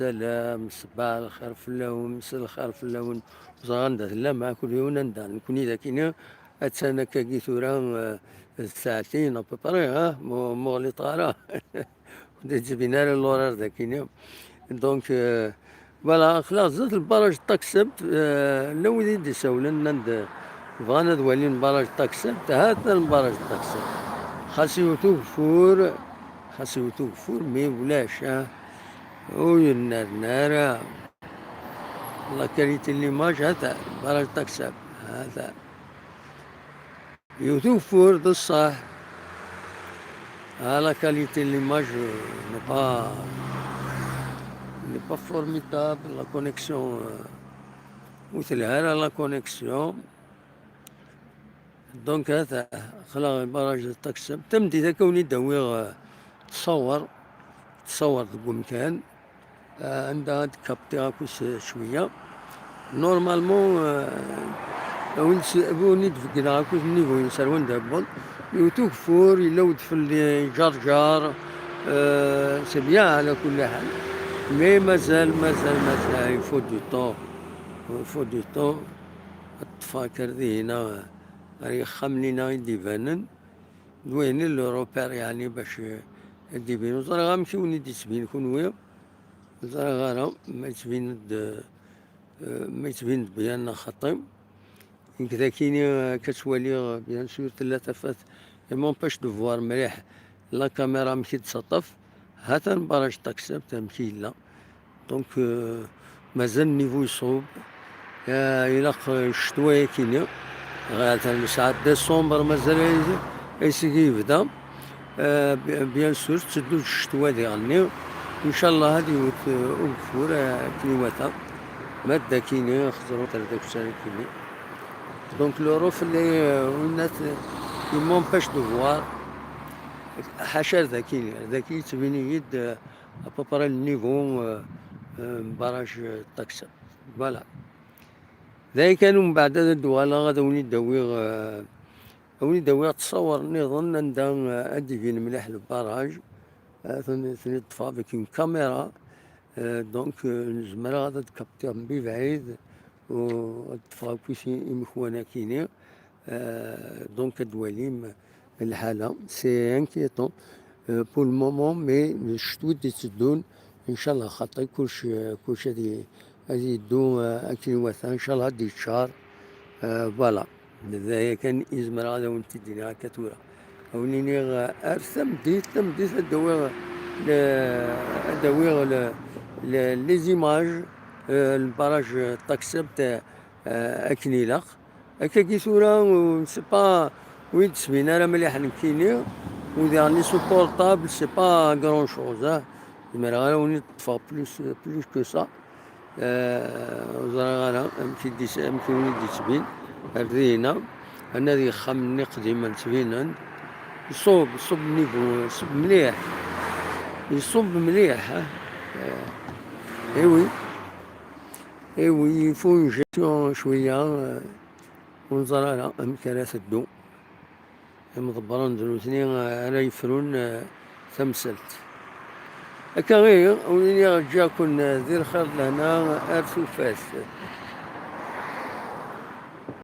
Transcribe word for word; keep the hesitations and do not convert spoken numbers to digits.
Salam, ṣebbaḥ lxir fell-awen, msel lxir fell-awen. Ẓer anda tellam, mɛa kul yiwen anda. Nekni d akini, attan akkagi tura, eh, d saatin, à peu près, ha? Mu, mu ɣliṭeɣ ara. Ur d-yettbin ara l'horaire d akini. Donc, euh, voilà, aql-aɣ zdat lbaraj n Taksebt, euh, llan wid i d-isawlen, nnan-d, bɣan ad walin baraj n Taksebt, ha-t-an baraj n Taksebt. Xas iwet ugeffur, xas iwet ugeffur, mais ulac, ha? Ur yennerna ara. La qualité de l'image, ha-t-an, baraj n Taksebt, ha-t-an. Yiwet ugeffur, d ṣṣeḥ. Ah, la qualité de l'image, euh, n'est pas, n'est pas formidable, la connexion, euh, ur telha ara la connexion. Donc, ha-t-an, aql-aɣ baraj n Taksebt. Tameddit akka wen-id-awiɣ, euh, ttṣawer, ttṣawer deg umkan. Ah, anda ad kaptiɣ akk s cwiya. Normalement, euh, win s-, win i d-beggneɣ akk s niveau-ines ar wanda yewweḍ. Yiwet ugeffur, yella udfel di Ǧerǧer, euh, c'est bien, ala kulli ḥal. Mais mazal, mazal, mazal, il faut du temps. Il faut du temps. Ad ṭṭfeɣ akk ar dihina, ar yexxamen-ina i d-ibanen. D wayen i le repère, yeɛni, bac, eh, ad d-ibin. Ur ẓriɣ amek i wen-id-yettbin kunwi. Ur ẓriɣ ara ma yettbin-d, eh, ma yettbin-d bien neɣ xaṭi. Nekk d akini, eh, akka ttwaliɣ, eh, bien sûr, tella tafat, et m'empêche de voir mliḥ la caméra amek i d-tettaṭṭaf. Ha-t-an baraj Taksebt amek i yella. Donc, euh, mazal niveau iṣub. Ya, ilaq, euh, ccetwa akini. Ɣer nesɛa décembre mazal ay, ayseg yebda. Euh, bi-, bien sûr, tetteddu-d ccetwa diɣenni. Inchallah ad iwet, euh, ugeffur, euh, akken iwata. Ma d akini, xeẓru tardawsa akini. Donc, le reflet, euh, winat, euh, il m'empêche de voir. Ḥaca ar daki, ar daki yettbin-iyi-d, euh, à peu près le niveau, euh, euh, barrage, euh, Taksebt. Voilà. D aya kan, umbeɛd ad d-uɣaleɣ ad awen-id-awiɣ, euh, ad awen-id-awiɣ ttṣawer nniḍen anda, euh, ad d-ibin mliḥ le barrage. Euh, ten-, ten-id-ṭṭfeɣ avec une caméra. Euh, donc, euh, zemreɣ ad d-kaptiɣ mebɛid, u ad ṭṭfeɣ akk is-, imekwan akini. Euh, donc, ad d-twalim lḥala. C'est inquiétant, euh, pour le moment, mais ccetwa i d-itteddun, inchallah, xaṭi, kullec, kullec ad i-, ad yeddu, euh, akken iwata, inchallah, ad d-yeččar. Euh, voilà. D aya kan i zemreɣ ad awen-t-id-iniɣ akka tura. Ad awen-iniɣ, euh, ar tameddit, tameddit ad d-awiɣ le, ad d-awiɣ le, le, les images, euh, le barrage Taksebt, euh, akken ilaq. Akkagi tura, euh, c'est pas, ur yi-d-tbin ara mliḥ nekkini, u diɣen-is portable, c'est pas grand chose, hein. Zemreɣ ara wen-id-ṭṭfeɣ plus, plus que ça. Euh, ur ẓriɣ ara amek i d-is-, amek i wen-id-yettbin. Ar dihina, anadi ixxamen-nni qdimen ttbinen. Iṣub, iṣub niveau, iṣub mliḥ. Iṣub mliḥ, ha? Euh, eh oui. Eh oui, il faut une gestion cwiya, euh, ur neẓri ara amek ara teddu. Imḍebbren d nutni ara yefrun, eh, tamsalt. Akka ihi, ur iniɣ ǧǧiɣ-ken, eh, di lxir d lehna ar tufat.